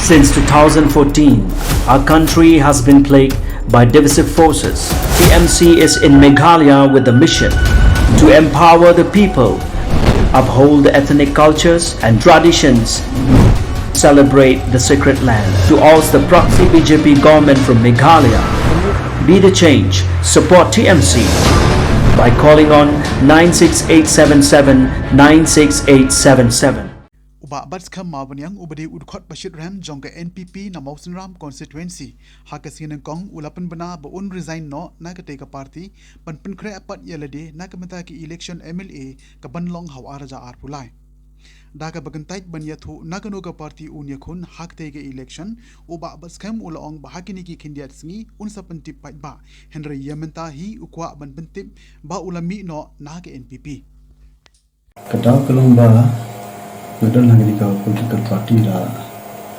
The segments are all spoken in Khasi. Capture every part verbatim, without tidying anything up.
Since two thousand fourteen, our country has been plagued by divisive forces. T M C is in Meghalaya with the mission to empower the people, uphold the ethnic cultures and traditions, celebrate the sacred land. To oust the proxy B J P government from Meghalaya, be the change, support T M C by calling on nine six eight seven seven nine six eight seven seven. U Bah Batskhem Mawbaniang uba dei u dkhot ba shitrhem jong ka N P P na Mawsynram constituency, ha ka sngi nyngkong u la pynbna ba un resign noh na katei ka party ban pynkhreh pat ïa lade na ka bynta ka election M L A ka ban long ha u ar hajar arphew lai. Da kaba kyntait ban ïathuh na kano ka party un ïakhun ha katei ka election, u Bah Batskhem u la ong ba ha kine ki khyndiat sngi un sa pyntip paidbah, hynrei ïa mynta hi u kwah ban pyntip ba u la mih noh na ka N P P. Ka daw ka long ba nga don ha kane ka political party la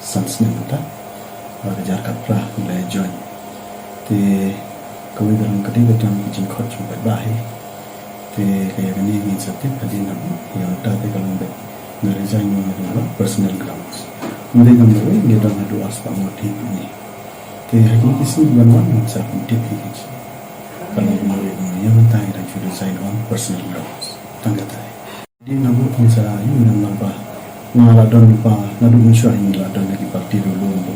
san snem mynta, ba ka jar ka pra nga la join. Te kawei ka long ka dei ka don ka jingkhot jong paidbah hi. Te ka ïa kane ngin sa tip hadien, ha ïa mynta te ka long ba nga resign mo na ka personal grounds. Ym dei ka long ba ngi don haduh ar spah ngut hi puni. Te ha kine ki sngi ban wan ngin sa pyntip hi. Ka long ba ïa mynta ngi dang shu resign on personal grounds. Tang kata. Dei na bun khun sa ïa namar ba nga la don ba naduh mynshuwa ngi la don ha ki party ruh, long ba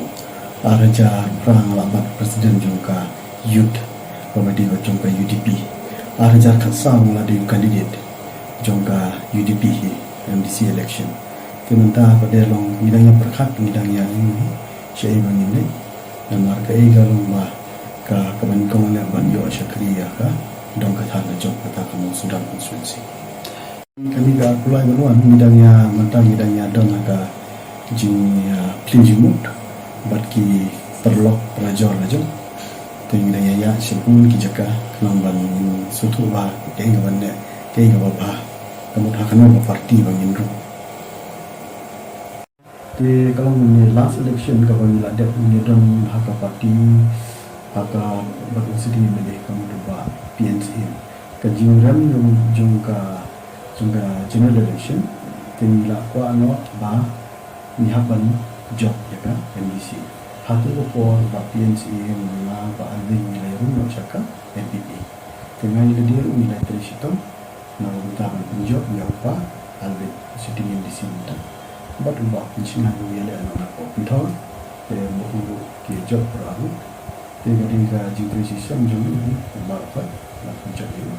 ar hajar phra nga la bat president jong ka youth, ba ba dei ba jong ka U D P. Ar hajar khatsaw nga la dei candidate jong ka U D P hi M D C election. Te mynta ba dei long ngi dang ïa pyrkhat, ngi dang ïa ïohi shaei ba ngin leh. Namar kaei ka long ba ka, ka ban kong leh ban ïoh shakri ïa ka dong ka thar ka jong kata ka Mawsynram constituency. Kane ka arphew lai ban wan ngi dang ïa, mynta ngi dang ïa don ha ka jing, ah, pynjumut bad ki paralok parajor la jong. Te ngi dang ïa ïa shibun ki jaka khnang ban sngewthuh ba kaei ka ban leh, kaei ka ba bha, ka mut ha kano ka party ba ngin rung. Te ka long kane last election kaba ngi la dep ngi don ha ka party, ha ka, bad u sitting M L A ka mut u Bah P N C M. Ka jingrem jong, jong ka, jong ka general election, te ngi la kwah noh ba ngi hap ban jop ïa ka M D C. Hato ka por Bah P N C M, nga Bah Alvin ngi la ïa rung noh sha ka N P P. Te nga ïa lade ruh ngi la trei shitom na ka bynta ban pynjop ïa u Bah Alvin, sitting M D C mynta. Bad u Bah Pynsngew ruh u ïaleh noh na ka Pynthor, te mo u ruh ki jop ruh. Te ka dei ka jingtrei shisha jong u, u Bah ruh pat la pynjop ïa u.